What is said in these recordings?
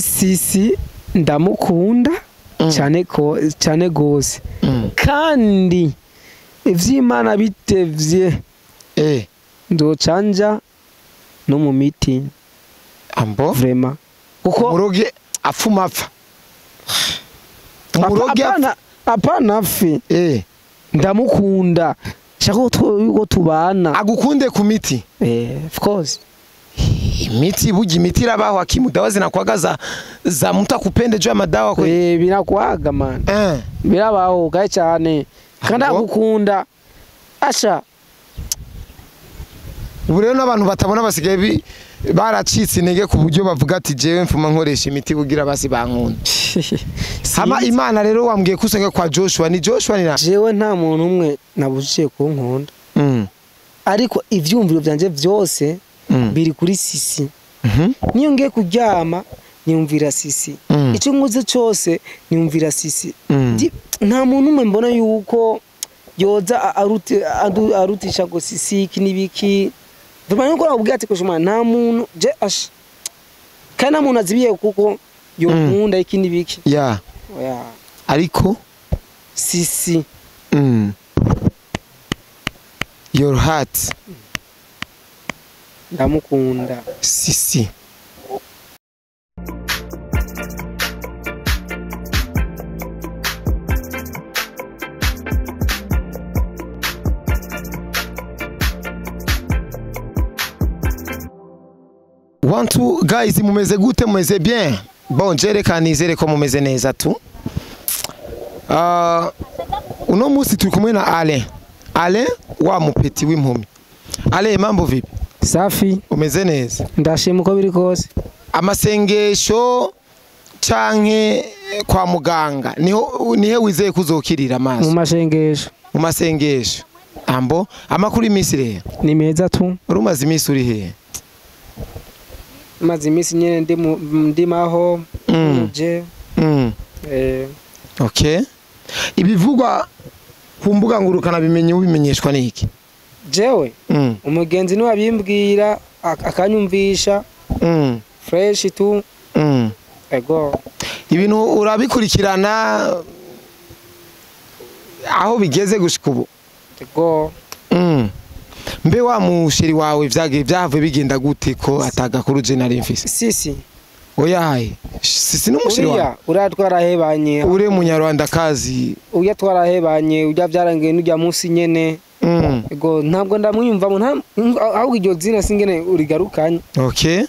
Sisi ndamukunda cyane ko cyane gose. Kandi ivy'Imana bitevye ndocanja no mu miti. Ambo vraiment kuko umuroge afuma apfa. Umuroge apana afi. Ndamukunda shaka ko tubana. Agukunde ku miti. Of course. Imiti buji imiti irabaho akimu dawa zinakuaga za mtu akupende juu ya madawa kwe. Binakuaga man. Birabaho gaye cyane. Kandi agukunda. Asha. Ubu rero n'abantu batabona basigaye baracitse intege ku buryo bavuga ati jewe mfuma nkoresha imiti kugira basi bankunda. Hama Imana rero wambwiye ko usenge kwa Joshua, ni Joshua ni na jewe nta muntu umwe nabujije kunkunda. Ariko ivyumviro byanje vyose biri kuri Sisi. Niyo ngiye kuryama niyumvira Sisi. Icyo nkoze cyose niyumvira Sisi. Nta muntu umwe mbona yuko yoza arutisha ngo Sisi iki nibiki. Vraiment nuko nakubwira ati kushuma nta muntu je ash kana muntu azibiye kuko yonkunda iki nibiki. Yeah. Oya. Ariko Sisi. Your heart. Ndamukunda. Sisi. One two guys, mumeze gute, mumeze bien? Bon, jereka nizere ko mumeze neza tu. Uno musi turi kumwe na Alain. Alain wa mupeti w'impumi. Alain, mambo vipi? Safi. Umeze neza? Ndashima uko biri kose. Amasengesho canke kwa muganga niho nihe wizeye kuzokirira amaso? Mu masengesho. Mu masengesho. Ambo amakuru imisi rero ni meza tu. Urumaze imisi uri he? Maze imisi nyene ndi maho je. Okay. Ibivugwa ku mbuga ngurukana bimenye ubimenyeshwa niki? Jewe umugenzi ni wabimbwira akanyumvisha. Fresh tu. Ego. Ibintu urabikurikirana aho bigeze gushika ubu? Ego. Mbe wa musheri wawe vyage vyave bigenda gute ko atagakuru je nari mfise? Sisi. Oya, Sisi n'umusheri wawe. Uriya twarahebanye. Ure munyarwanda kazi. Uriya twarahebanye, ujya byarangiye n'ujya munsi nyene. Ego ntabwo ndamwiyumvamo ahubwo iryo zina singene urigarukanye. Okay.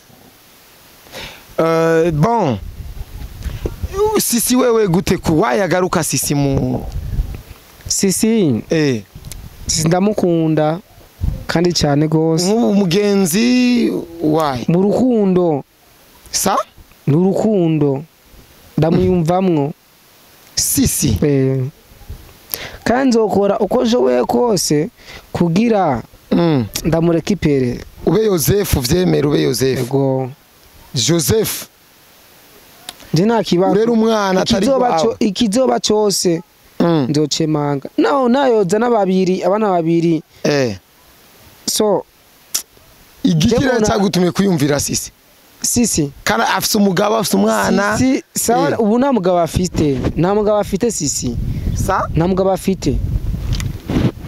Bon. Sisi wewe gute ko wayagaruka Sisi mu Sisi? Sisi ndamukunda kandi cyane gose. Nk'ubu mugenzi wayi. Mu rukundo. Sa? Ni urukundo. Ndamwiyumvamwo. Sisi. Kandi nzokora uko nshoboye kose kugira ndamureka ipere. Ube Yosefu vyemera, ube Yosefu. Ego. Joseph. Nje nta kibazo. Urera umwana atari gwawe. Ikizoba cyose nzocemanga. Naho nayoza n'ababiri, abana babiri. So igikira cyagutumye kuyumvira Sisi. Sisi kana afise umugabo afise umwana. Sisi sawa ubu nta mugabo afite. Nta mugabo afite Sisi. Sa? Nta mugabo afite.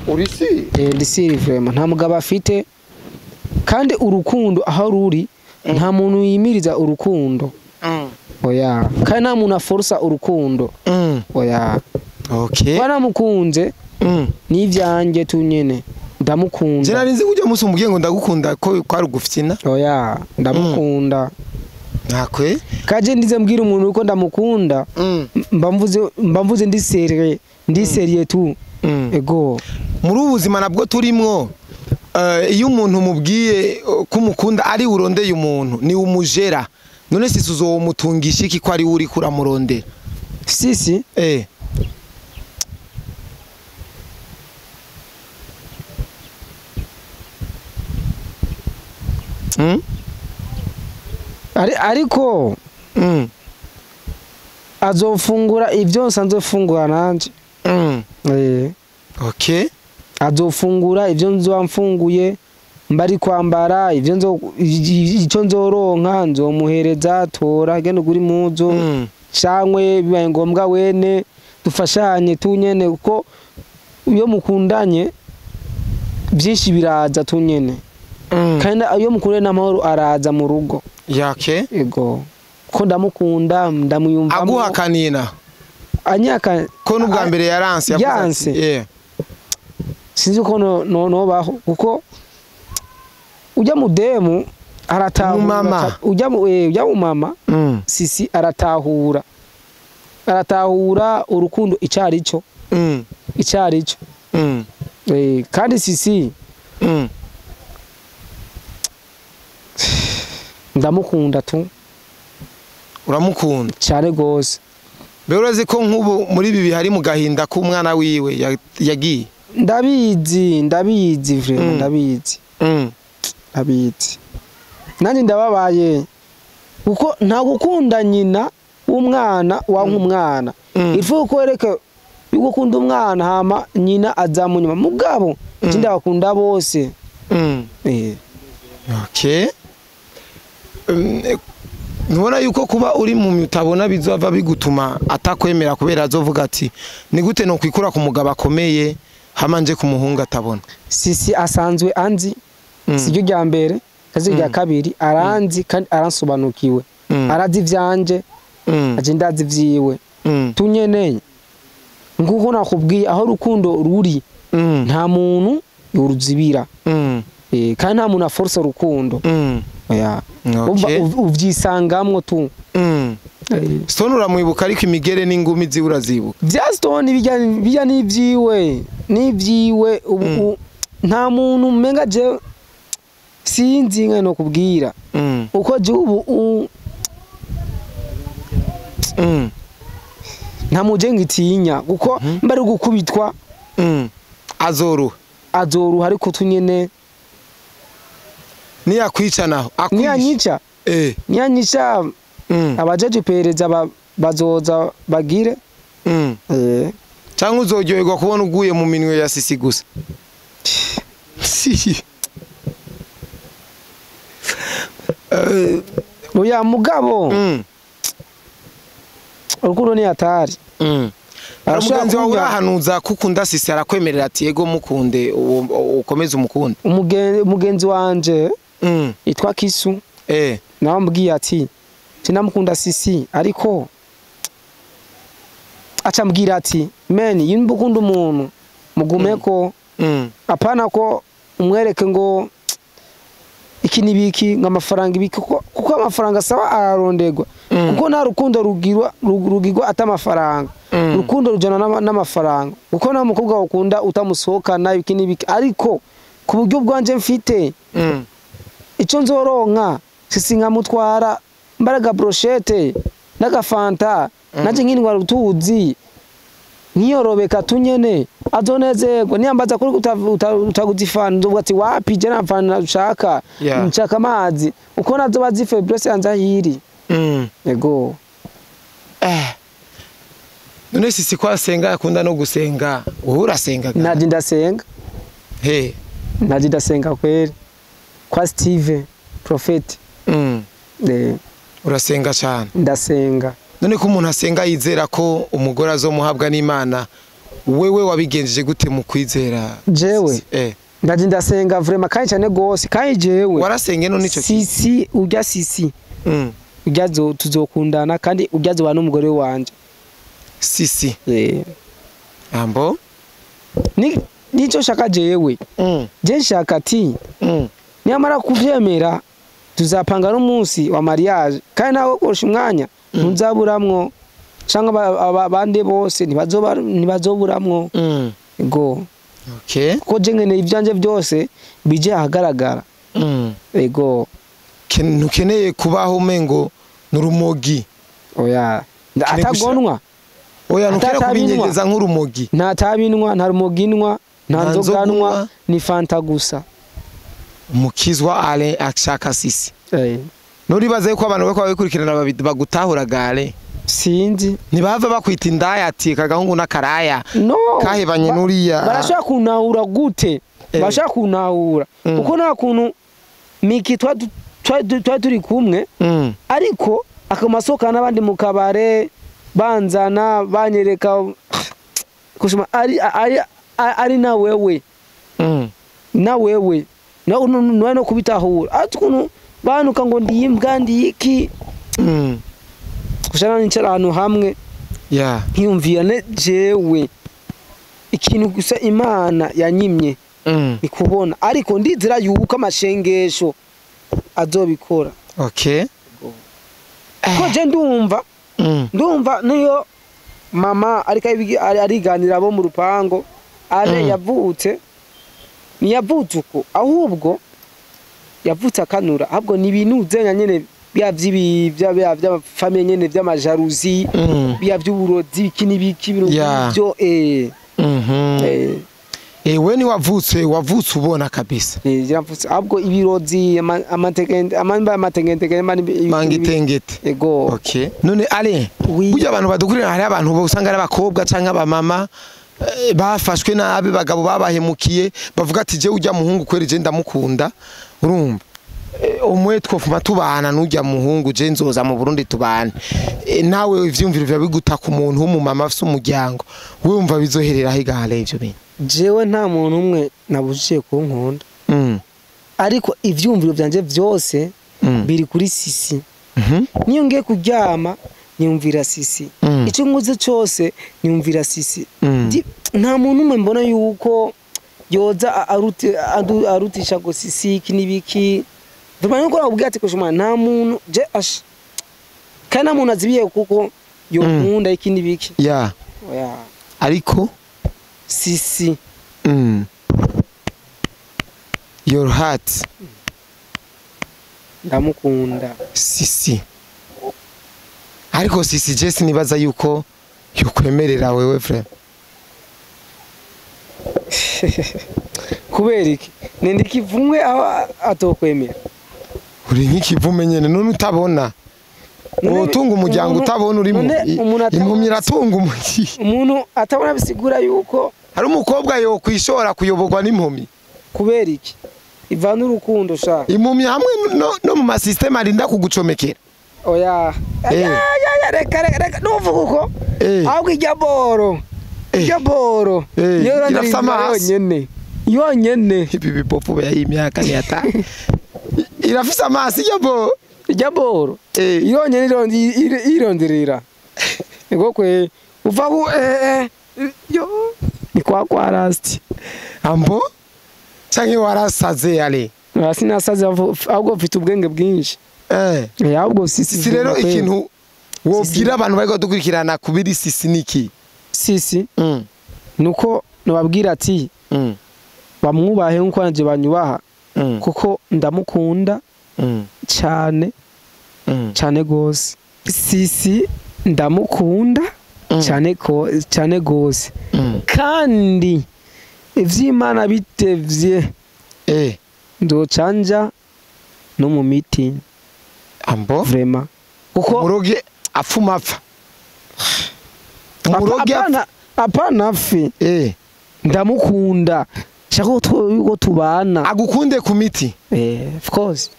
Uri si? Ndi siri vraiment. Nta mugabo afite. Kandi urukundo aho ruri nta muntu yimiriza urukundo. Oya. Kandi nta muntu aforsa urukundo. Oya. Okay. Baramukunze. Nivyanjye tunyene. Ndamukunda. Je nari nzi kujya musi umubwiye ngo ndagukunda ko kwari gufyina. Oya, ndamukunda. Nakwe? Kaje ndize mbwira umuntu uko ndamukunda. Mba mvuze ndi sérieux, ndi sérieux tu. Ego. Muri ubuzima nabwo turimwo iyo umuntu mubwiye ko umukunda ari urondeye umuntu ni umujera. None Sisi uzomutungisha iki ko ari uri kuramurondera? Sisi? Ariko azofungura ibyo nsanzwe fungura nanje. Okay. Azofungura ibyo nzoba mfunguye. Mbari kwambara ivyo nzo icyo nzoronka nzomuhereza tora genda ugura impuzu cankwe bibaye ngombwa wene dufashanye tunyene kuko iyo mukundanye byinshi biraza tunyene kandi iyo mukundanye n'amahoro araza mu rugo yake ego ko ndamukunda ndamuyumvamo aguhakanina anyaka ko n'ubwa mbere yaranse yavuze ati sinzi ko no baho kuko ujya mu demu aratahura ujya mu mama Sisi aratahura urukundo icarico icarico kandi Sisi ndamukunda tu uramukunda cyane gose mbere urazi ko nk'ubu muri ibi bihari mu gahinda k'umwana wiwe yagiye ndabizi vraiment ndabizi ndabizi nanjye ndababaye kuko nta gukunda nyina w'umwana wanka umwana ifu kwereka yuko ukunda umwana hama nyina azamunyuma mugabo nje ndabakunda bose okay ntubona yuko kuba uri mu utabona bizava bigutuma atakwemera kubera azovuga ati ni gute no kwikura ku mugabo akomeye hama nje ku muhungu atabona. Sisi asanzwe anzi siryo rya mbere kazi rya kabiri aranzi kandi aransobanukiwe arazi ivyanje aje ndazi vyiwe tunyeneye nguko nakubwiye aho rukundo ruri nta muntu yoruzibira kandi nta muntu aforce urukundo oya uvyisangamwo tu Stone uramwibuka ariko imigere n'ingumi ziwe urazibuka vya Stone bijya n'ivyiwe n'ivyiwe nta muntu umenga je sinzi nka no kubwira uko je ubu nta muje ngitinya kuko mbari gukubitwa azoruha ariko tunyene niyakwica naho niyanyica niyanyica abajeje iperereza bazoza bagire cyangwa uzoryoherwa kubona uguye mu minwe ya Sisi gusa. Oya mugabo urukundo ni hatari. Umugenzi wawe urahanuza kukunda Sisi arakwemerera ati yego mukunde ukomeze umukunde. Umugenzi wanje yitwa Kisu nawe ambwiye ati sinamukunda Sisi ariko acambwira ati men yimba ukunda umuntu mugumeko apana ko umwereke ngo iki nibiki ngo amafaranga ibiki kuko amafaranga asaba ararondegwa kuko nta rukundo rugirwa atamafaranga urukundo rujana n'amafaranga kuko nta mukobwa ukunda utamusohokana ibiki nibiki ariko ku buryo bwanje mfite icyo nzoronka Sisi nkamutwara mbaraga brochette n'agafanta naje nk'indwara utuzi nkiyorobeka tunyene azonezerwa niyambaza kuri utaguza ifanta nzovuga ati wapi je nta fanta nshaka nshaka amazi uko nazo bazi faiblesse yanze ahiri yego. None Sisi ko asenga akunda no gusenga wowe urasenga? Naje ndasenga naje ndasenga kweri kwa Steve Prophet. Urasenga cyane? Ndasenga. None ko umuntu asenga yizera ko umugore azomuhabwa n'Imana wewe wabigenjeje gute mu kwizera? Jewe ndaje ndasenga vraiment kandi cyane gose kandi jewe warasenge none ico Sisi urya Sisi urya tuzokundana kandi urya zoba n'umugore wanje Sisi ambo nico shaka jewe je nshaka ati nyamara kuvyemera tuzapanga n'umunsi wa mariage kandi nawe kurusha umwanya ntuzaburamwo cyangwa abandi bose ntibazoburamwo ego okay kuko je nkeneye ivyanje byose bije ahagaragara ego ntukeneye kubaho umengo n'urumogi oya atagonwa oya ntukeneye kubinyegeza nk'urumogi nta tabinwa nta rumoginwa nta nzoganwa ni fanta gusa. Mukizwa Ale ashaka Sisi nuribaze ko abantu bako babikurikirana bagutahura gale sinzi ntibava bakwita indaya ati kagahungu n'akaraya no kahebanye nuriya barashaka kunahura gute Bashaka kuntahura kuko nta kuntu Miki twa turi kumwe ariko akamasoka n'abandi mu kabare banzana banyereka kushuma ari na wewe na wewe no kubitahura atukuntu banuka ngo ndiyimbwa ndiyiki kushana nicara ahantu hamwe nkiyumvira jewe ikintu gusa Imana yanyimye ni kubona ariko ndizira yuko amashengesho azobikora. Okay. Ko je ndumva niyo mama ariko ariganira bo mu rupango ale yavutse niyavutse uko ahubwo yavutse akanura ahubwo ni ibintu zenya nyene bya vyibi bya famille nyene by'amajaruzi bya by'uburozi iki nibiki byo we ni wavutse ubona kabisa. Yavutse ahubwo ibirozi amategende amategende mangitengete. Ego. Okay. None ale burya abantu badukurira hari abantu usanga ari abakobwa canke abamama bafashwe nabi bagabo babahemukiye bavuga ati je ujya muhungu kweri je ndamukunda urumva umwe twofuma tubana n'ujya muhungu je nzoza mu Burundi tubana nawe ivyumviro bya biguta ku muntu w'umumama afise umuryango wumva bizoherera higahale ivyo bintu. Jewe nta muntu umwe nabujije kunkunda ariko ivyumviro byanje vyose biri kuri Sisi. Niyo ngiye kuryama nyumvira Sisi, icyo nkoze cyose nyumvira Sisi. Nta muntu umwe mbona yuko yoza arutisha ngo Sisi iki nibiki. Vraiment nuko nakubwira ati kushuma nta muntu je ash kana muntu azibiye kuko yonkunda iki nibiki. Yeah. Oya. Ariko Sisi your heart ndamukunda Sisi. Ariko Sisi je sinibaza yuko yokwemerera wewe frère. Kubera iki nende kivumwe aho atokwemera uri nk'ikivume nyene none utabona utunga umuryango utabona urimo impumyi iratunga umuryango umuntu atabona bisigura yuko hari umukobwa yo kwishora kuyoborwa n'impumyi. Kubera iki ivana urukundo sha impumyi hamwe no mu masystem arinda kugucomekera. Oya ya reka reka nuvuga uko ahubwo ijya boro ijya boro yonyene yonyene ibi bipofu ya imyaka ni ata irafise amaso ijya boro yonyene ironderera niko kwe uva ku yo ni kwa rasti ambo canke warasaze ale sinasaze ahubwo mfite ubwenge bwinshi. Ahubwo Sisi rero ikintu wobwira abantu bariko dukurikirana kubiri Sisi niki Sisi nuko nababwira ati bamwubahe nkuko nanje banyubaha kuko ndamukunda cyane cyane gose. Sisi ndamukunda cyane cyane gose kandi ivy'Imana bitevye ndocanja no mu miti ambo vraiment kuko muroge afuma apfa muroge apana afi ndamukunda shaka ko tubana agukunde ku miti of course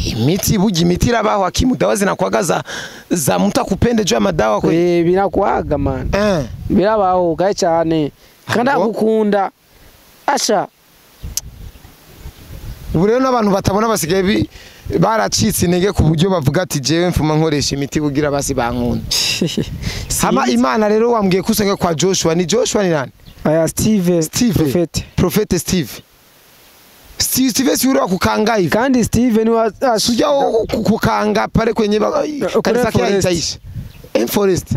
imiti bugi imiti irabaho akimudawa zinakwagaza za mutakupende juu ya madawa kwe binakwaga man birabaho gaye cyane kandi agukunda asha. Ubu rero n'abantu batabona basigaye baracitse intege ku buryo bavuga ati jewe mfuma nkoresha imiti kugira basi bankunda. Hama Imana rero wambwiye ko usanga kwa Joshua ni Joshua ni nani? Aya Steve Prophet Steve. Steve si uri kukanga hivi. Kandi Steve ni sujya kukanga pale kwenye kanisa yake itaishi. M Forest.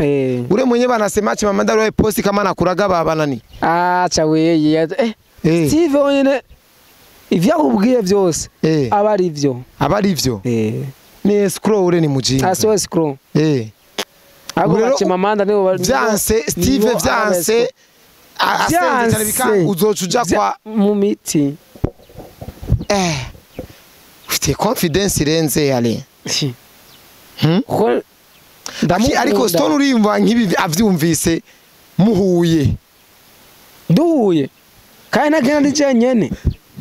Ule mwenye banasema mama ndaro posti kama nakuraga baba nani? Acha weye. Steve wenyene ivyakubwiye byose aba ari byo. Aba ari byo. Ni escrow ure ni mujinga. Aso escrow. Abo bacimamanda nibo byanse Steve byanse asenze cyane bikanga uzocuja kwa mu miti. Ufite confidence irenze yale. Ariko Stone urimva nkibi avyumvise muhuye. Duhuye. Kandi nagenda ndi jenyene.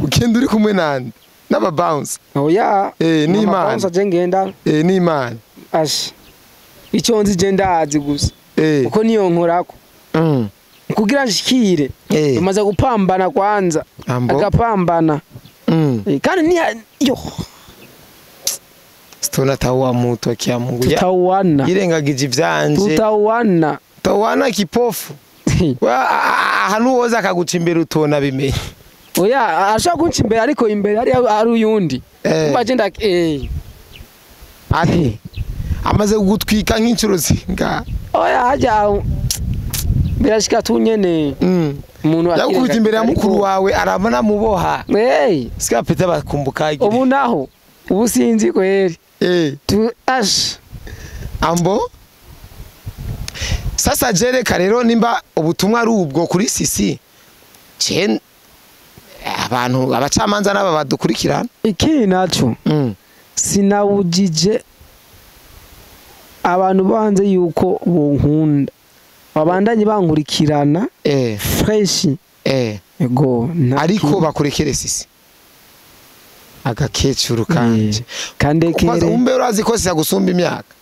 Ugenda uri kumwe nande? N'aba bounce. Oya. Ni Imana. Bounce je ngenda. Ni Imana. Ashi. Icyo nzi je ndazi gusa. Uko niyo nkorako. Kugira nshikire. Umaze gupambana kwanza. Agapambana. Kandi ni yo. Stone tawa mutu akia Mungu. Tutauana. Irengagije ivyanje. Tutauana. Tauana kipofu. Ahantu woza akaguca imbere utona bimenye. Oya, ashaka kunca imbere ariko imbere hari ari uyundi. Kumva je nda Ari amaze kugutwika nk'incuro zinga. Oya hajya birashika tunyene. Umuntu yakubita imbere ya mukuru wawe arabona muboha. Sika pete bakumbuka. Ubu naho ubu sinzi kweri. Tu ash. Ambo sasa jereka rero nimba ubutumwa ari ubwo kuri Sisi je abantu abacamanza n'aba badukurikirana iki naco sinawujije abantu banze yuko bonkunda babandanye bankurikirana fresh ego ariko bakurekere Sisi agakecuru kanje kandekere umbe urazi ko sisa gusumba imyaka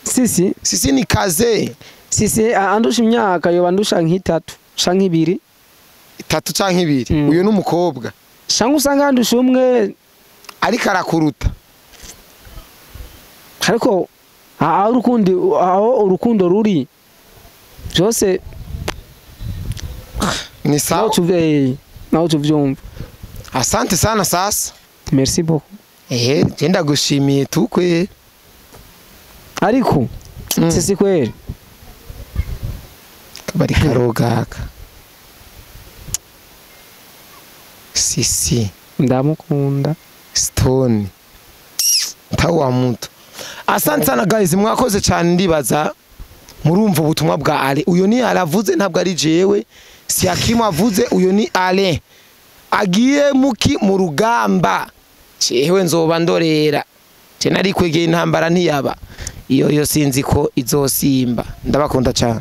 Sisi Sisi ni kaze Sisi andusha imyaka yo bandusha nk'itatu canke ibiri itatu canke ibiri uyo numukobwa canke usanga andusha umwe ariko arakuruta ariko aho urukundo ruri byose ni sawa naho tuvyumva. Asante sana sasa. Merci beaucoup. Je ndagushimiye tukwe ariko Sisi kweri kabari karogaka Sisi ndamukunda Stone tawa muto. Asante sana guys, mwakoze cyane ndibaza murumva ubutumwa bwa Ale. Uyo ni aravuze ntabwo ari jewe, si Hakimu avuze, uyo ni Ale agiye muki mu rugamba. Jewe nzoba ndorera je nari kwegeye intambara ntiyaba iyo yo sinzi ko izosimba. Ndabakunda cyane.